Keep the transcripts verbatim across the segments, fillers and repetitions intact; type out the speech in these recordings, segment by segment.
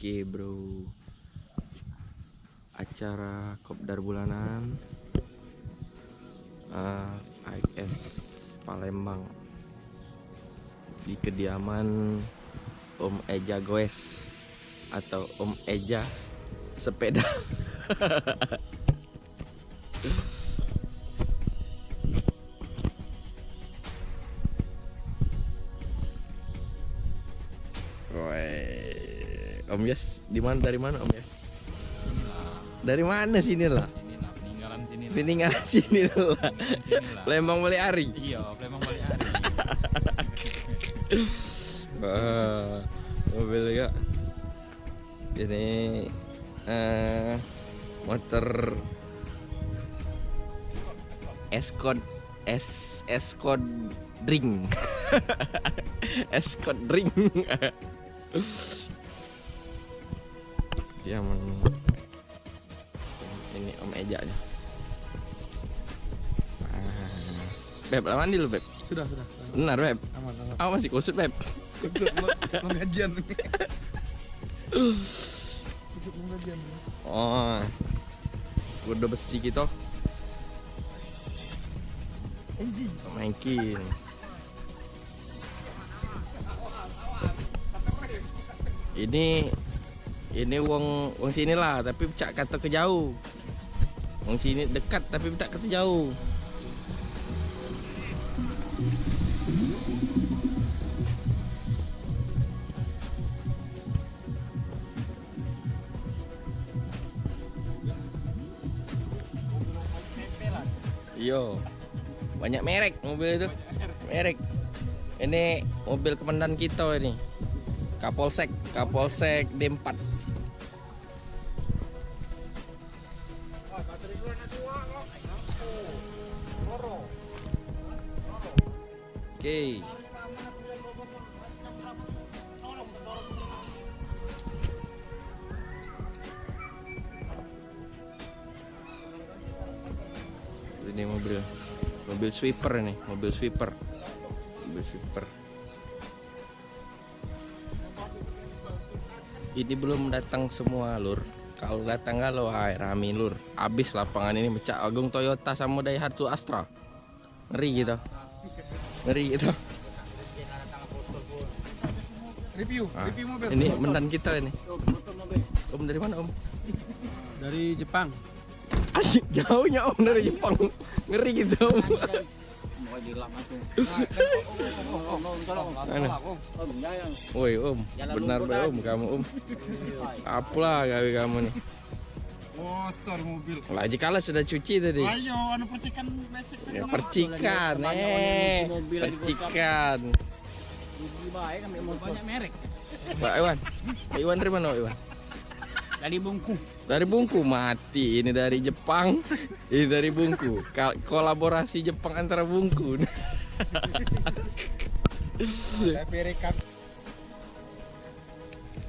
Oke, bro, acara kopdar bulanan, eh, I X S Palembang di kediaman Om Eja Goes atau Om Eja Sepeda. Woi, Om Yas, di mana, dari mana, Om Yas? Sini lah. Dari mana sini lah? Sini lah, peninggalan sini lah. Peninggalan sini lah. Peninggalan sini lah. Palembang balik hari. Iya, Palembang balik hari. Wah, mobil juga. Ini, eh, motor Escort, es, Escort Drink. Escort Drink. Dia men-, ini Om Eja nih. Ah. Beb, lah mandi lu, Beb? Sudah, sudah. Benar, Beb? Aman, aman. Awak masih kusut, Beb? Kusut, belum, belum gajian. Kusut, belum gajian. Oh. Kuda besi gitu. Mungkin. Ini, ini wong, wong sini lah, tapi pecak kato ke jauh. Wong sini dekat, tapi pecak kato jauh. Iyo. Banyak merek mobil itu. Merek. Ini mobil komandan kita ini. Kapolsek, Kapolsek D empat. Oke. Ini mobil, mobil sweeper ini, mobil sweeper. Mobil sweeper. Ini belum datang semua, Lur. Kalau datang, kalau, hai, rame, Lur. Habis lapangan ini, mecak agung Toyota sama Daihatsu Astra. Ngeri gitu. Ngeri gitu. Review, ah, review mobil. Ini mendan kita ini. Om, dari mana, Om? Dari Jepang. Asyik jauhnya, Om, dari Jepang. Ngeri gitu, Om. Mana? Woi, Om, benar bae, Om, kamu, Om. Apalah gawe kamu nih? Motor, mobil. Lah, jikalau sudah cuci tadi. Ayo, anu, percikan becek tadi. Ya, percikan, eh. Percikan. Rugi bae ngambil motor. Banyak merek. Pak Iwan. Pak Iwan dari mana, Pak Iwan? Dari Bungku. Dari Bungku, mati. Ini dari Jepang. Ini dari Bungku. Ka-, kolaborasi Jepang antara Bungku. Tapi rekam.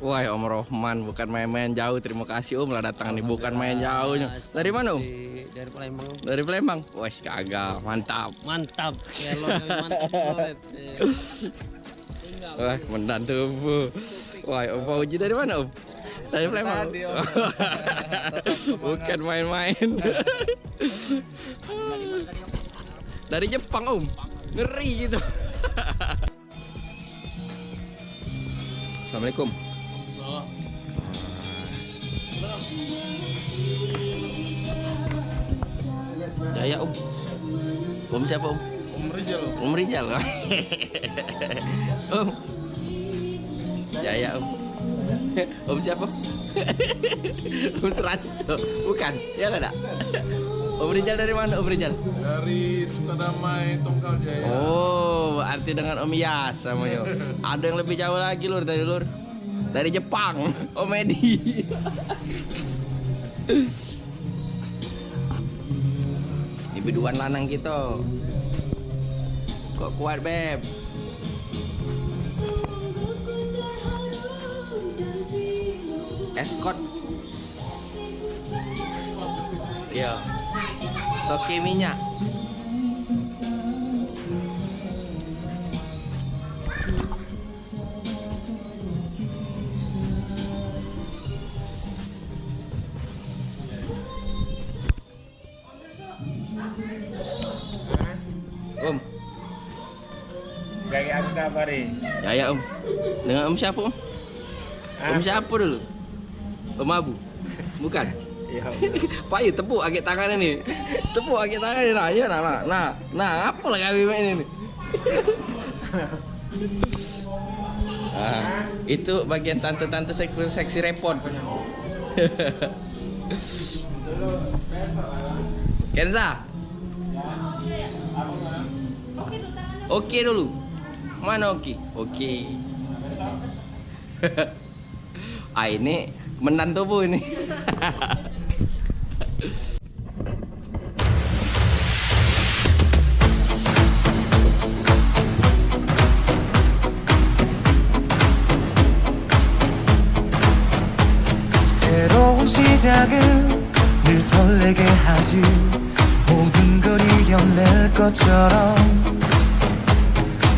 Wah, Om Rohman, bukan main-main jauh. Terima kasih, Om, lah datang nih. Bukan main jauh nih. Dari mana, Om? Dari, dari Palembang. Dari Palembang. Wah, kagak. Mantap. Mantap. Kalau dari mantap, Beb. Wah, mendan tubuh. Wah, Om Fauji dari mana, Om? Dari Palembang. Tadi, Om. Bukan main-main. Dari Jepang, Om. Ngeri gitu. Assalamualaikum. Jaya, Om. Om siapa, Om? Om Rijal. Om Rijal. Om. Jaya, Om. Om siapa? Om Seranto. Bukan. Ya lah, dak? Om Rijal dari mana, Om Rijal? Dari Sukadamai, Tongkal Jaya. Oh, arti dengan Om Yas namanya. Ada yang lebih jauh lagi, Lur, tadi, Lur. Dari Jepang, Om Edi. Ini biduan lanang kita. Kok kuat, Beb? Escort. Iya. Toke minyak. Gaya aku kabar ni. Ya, ya, Om. Dengan Om siapa, Om? Ah. Om siapa dulu? Om Abu? Bukan? Iya, Om. Pak, ya, tepuk agak tangan ni. Tepuk agak tangan ni. Nah, ya, nah, nah, nah. Nah, apa lah kami main ini? Ah, itu bagian tante-tante sek-, seksi repot. Kenza. Oke dulu. Mana oke? Oke. Ah, ini mendan tubuh ini. 새로운 시작은 늘 설레게 하지. 모든 걸 이겨낼 것처럼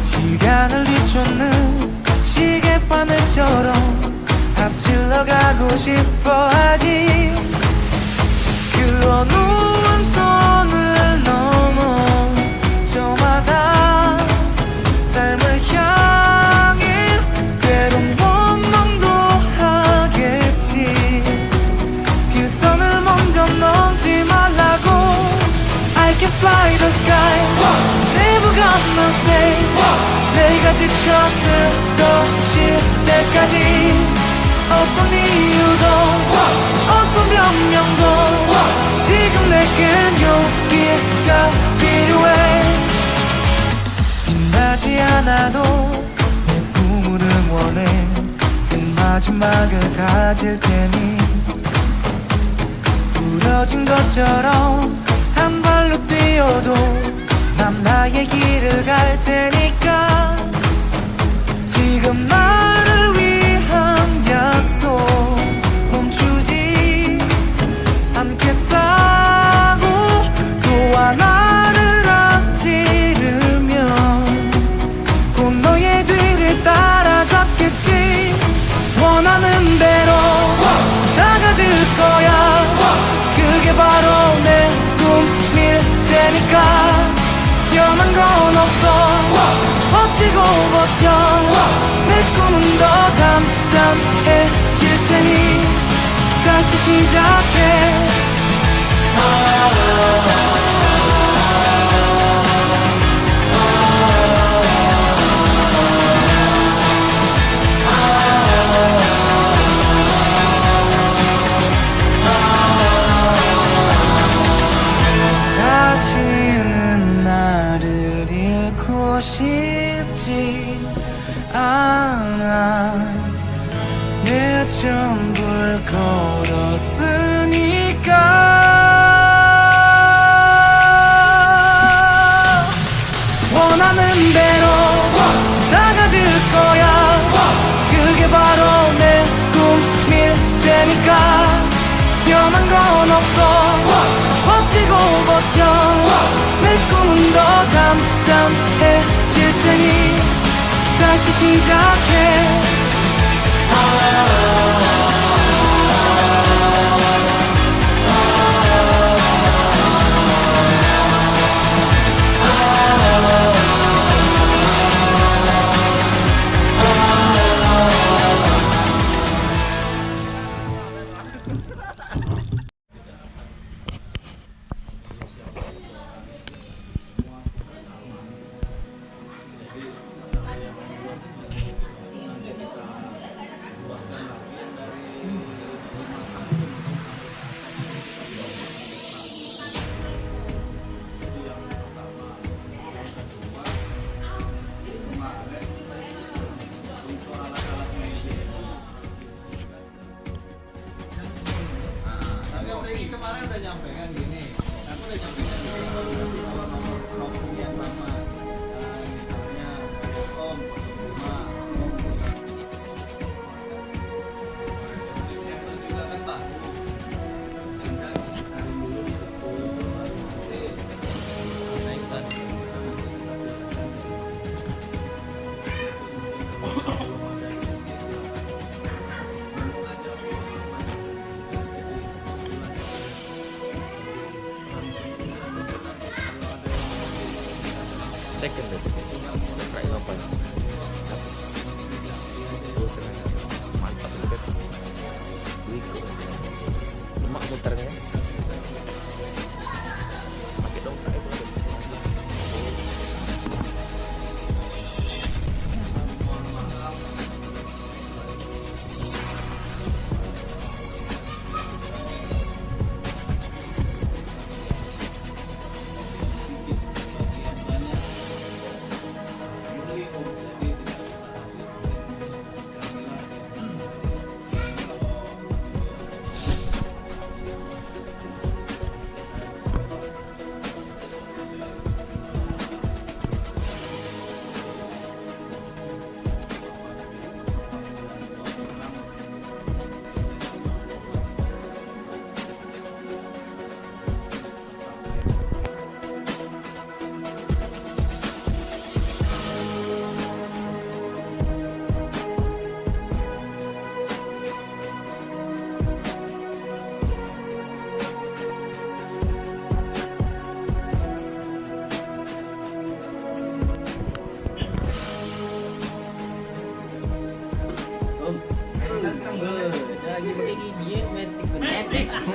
시간을 뒤쫓는 시계바늘처럼 앞질러 가고 싶어 하지. 그 어느 선을 넘어 저마다 삶을 향해 때론 원망도 하겠지. 그 선을 먼저 넘지 말라고. I can fly the sky. Never gonna stay. 내가 지쳐 쓰러질 때까지. 어떤 이유도, 어떤 변명도 지금 내겐 용기가 필요해. 빛나지 않아도 내 꿈을 응원해. 그 마지막을 가질 테니. 부러진 것처럼 한 발로 뛰어도 난 나의 길을 갈 테니까. 지금 나를 위한 약속 멈추지 않겠다고. 또 하나를 앞지르면 곧 너의 뒤를 따라잡겠지. 원하는 대로 다 가질 거야. 그게 바로 내 꿈일 테니까. 변한 건 없어. 버티고 버텨. 내 꿈은 더 담담해질 테니. 다시 시작해. 다시는 나를 잃고 싶지 않아. 내 전부를 걸었으니까. 원하는 대로 다 가질 거야. 그게 바로 내 꿈일 테니까. 변한 건 없어. 버티고 버텨. 내 꿈은 더 담담해질 테니. 다시 시작해.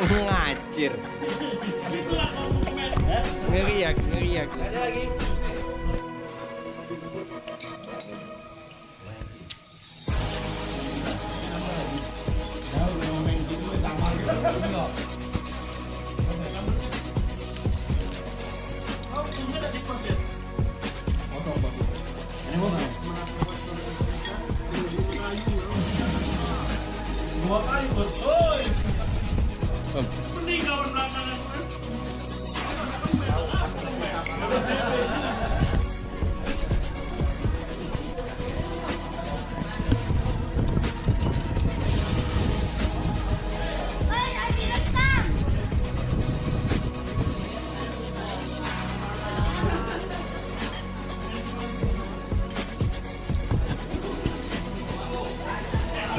Ngacir. Ngeriak, ngeriak.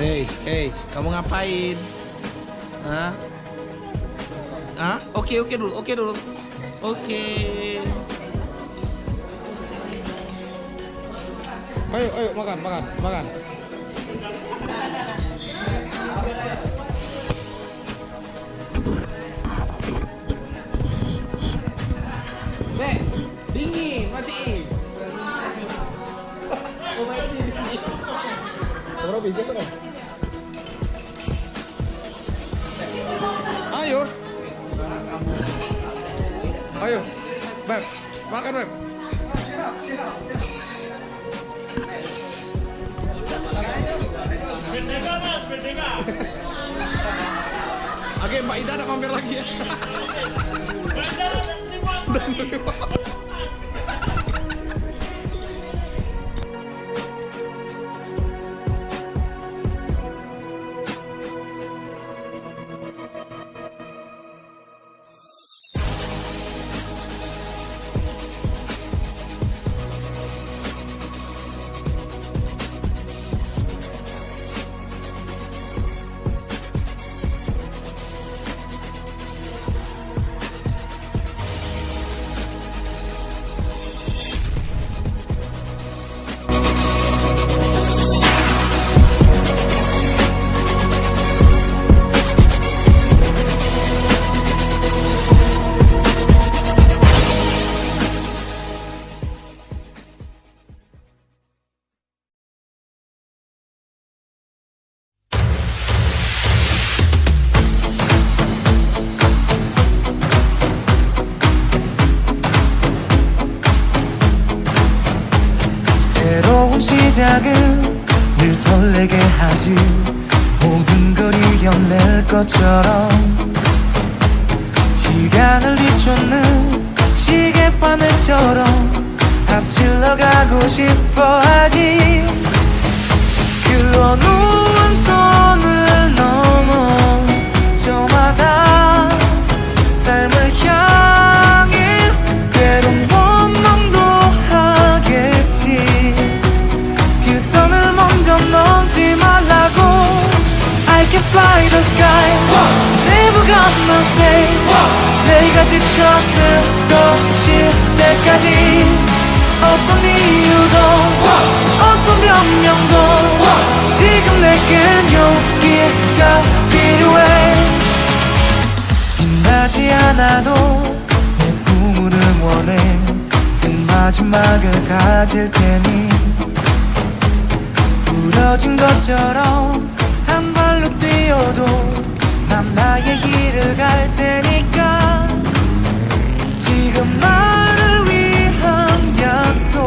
Hei, hei, kamu ngapain? Hah? Hah? Oke, oke dulu, oke dulu. Oke. Ayo, ayo, makan, makan, makan. Dek, dingin, matiin. Berapa biji tu? Ayo. Ayo. Beb, makan, Beb. Oke, Mbak Ida nak mampir lagi ya. 새로운 시작은 늘 설레게 하지. 모든 걸 이겨낼 것처럼 시간을 뒤쫓는 시계바늘처럼 앞질러 가고 싶어 하지. 그 어느 한 선을 넘어 저마다 삶을 향해 때론 원망도 하겠지. 그 선을 먼저 넘지 말라고. I can fly the sky. Never gonna stay. 내가 지쳐 쓰러질 때까지. 어떤 이유도 어떤 변명도 지금 내겐 용기가 필요해. 빛나지 않아도 내 꿈을 응원해. 큰 마지막을 가질 테니. 부러진 것처럼 한 발로 뛰어도 난 나의 길을 갈 테니까. 지금 나를 위한 약속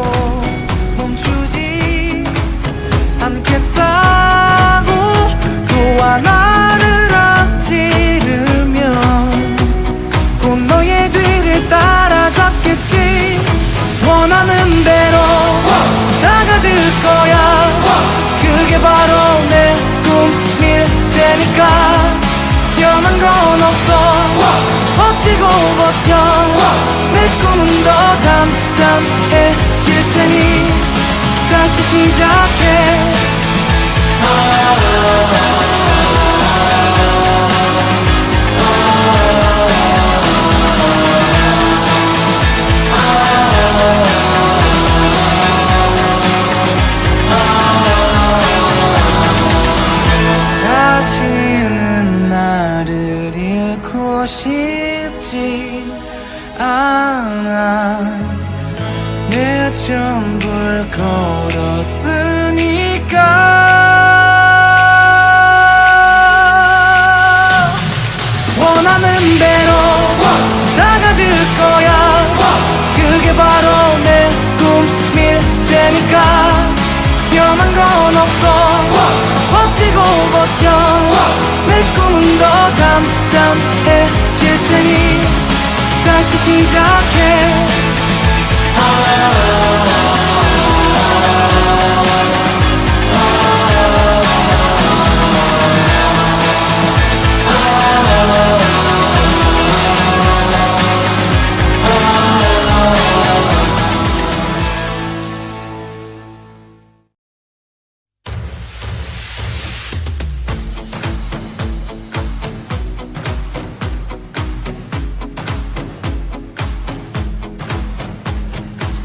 멈추지 않겠다고. 또 하나를 앞지르면 곧 너의 뒤를 따라잡겠지. 원하는 대로 다 가질 거야. 그게 바로 내 꿈일 테니까. 변한 건 없어. 버티고 버텨. 내 꿈은 더 담담해질 테니. 다시 시작해. 다시는 나를 잃고 원하는 대로 다 가질 거야. 그게 바로 내 꿈일 테니까. 변한 건 없어. 버티고 버텨. 내 꿈은 더 담담해질 테니. 다시 시작해.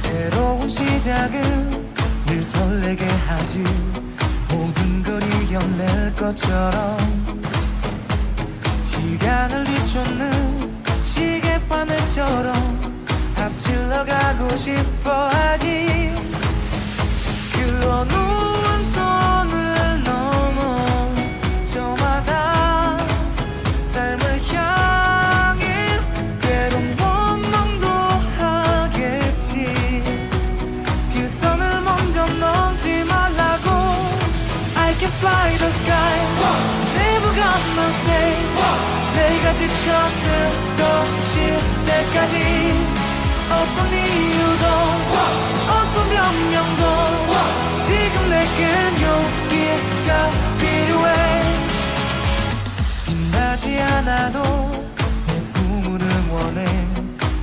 새로운 시작은 늘 설레게 하지. 모든 걸 이겨낼 것처럼 시간을 뒤쫓는 시계바늘처럼 앞질러 가고 싶어 하지. 그 어느 한 선을 넘어 저마다 삶을 향해 때론 원망도 하겠지. 그 선을 먼저 넘지 말라고. I can fly the sky. Never gonna stay. 내가 지쳐 쓰러질 때까지. 어떤 이유도, 어떤 변명도 지금 내겐 용기가 필요해. 빛나지 않아도 내 꿈을 응원해.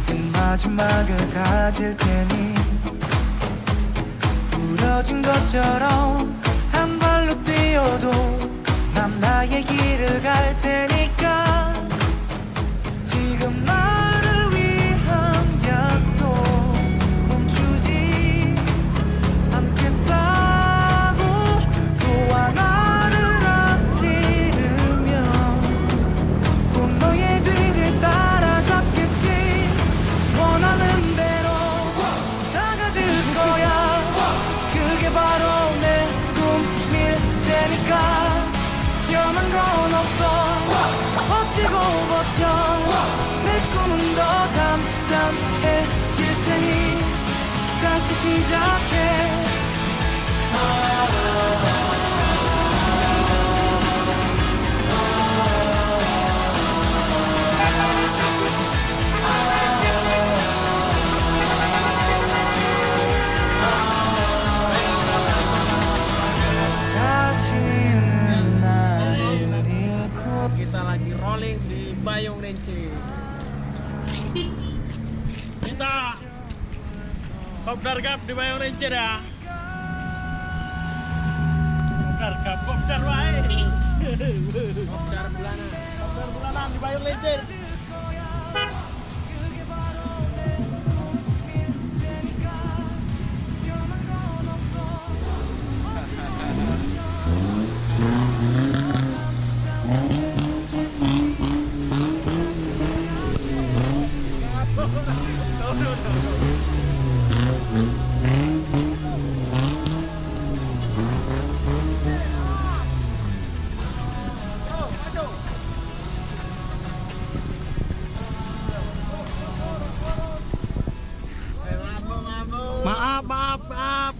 그 마지막을 가질 테니. 부러진 것처럼 한 발로 뛰어도 난 나의 길을 갈 테니까. 지금 나를 위한 약속 멈추지 않겠다고. 또 하나를 앞지르면 곧 너의 뒤를 따라잡겠지. 원하는 대로 다 가질 거야. 그게 바로 내 꿈일 테니까. 변한 건 없어. 버티고 버텨. 내 꿈은 더 담담해질 테니. 다시 시작해. 다시는 나를 잃고. Kita lagi rolling di Bayong Lencir. Kita kopdar gap di Bayong Lencir ya. Kopdar gap, kopdar wae. Kopdar bulanan. Kopdar bulanan di Bayong Lencir. Maaf, maaf, maaf.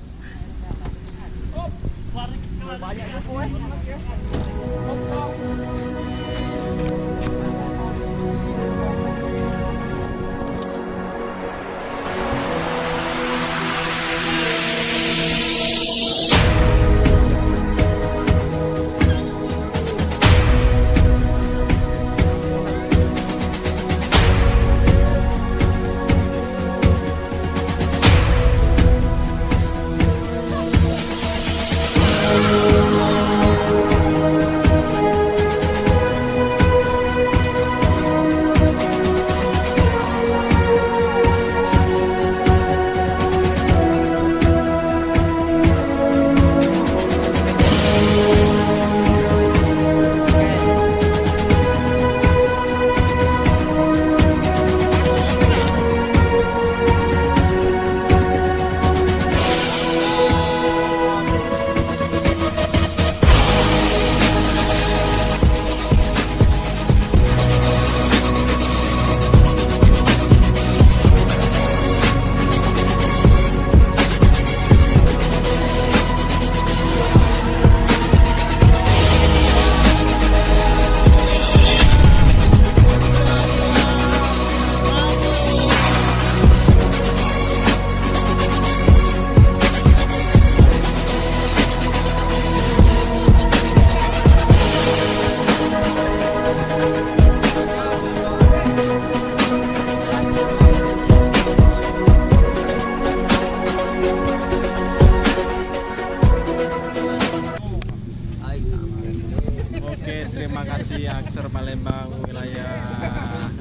Terima kasih Aksar Palembang wilayah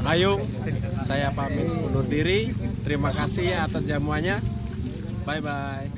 Ngayung. Saya pamit undur diri. Terima kasih atas jamuannya. Bye bye.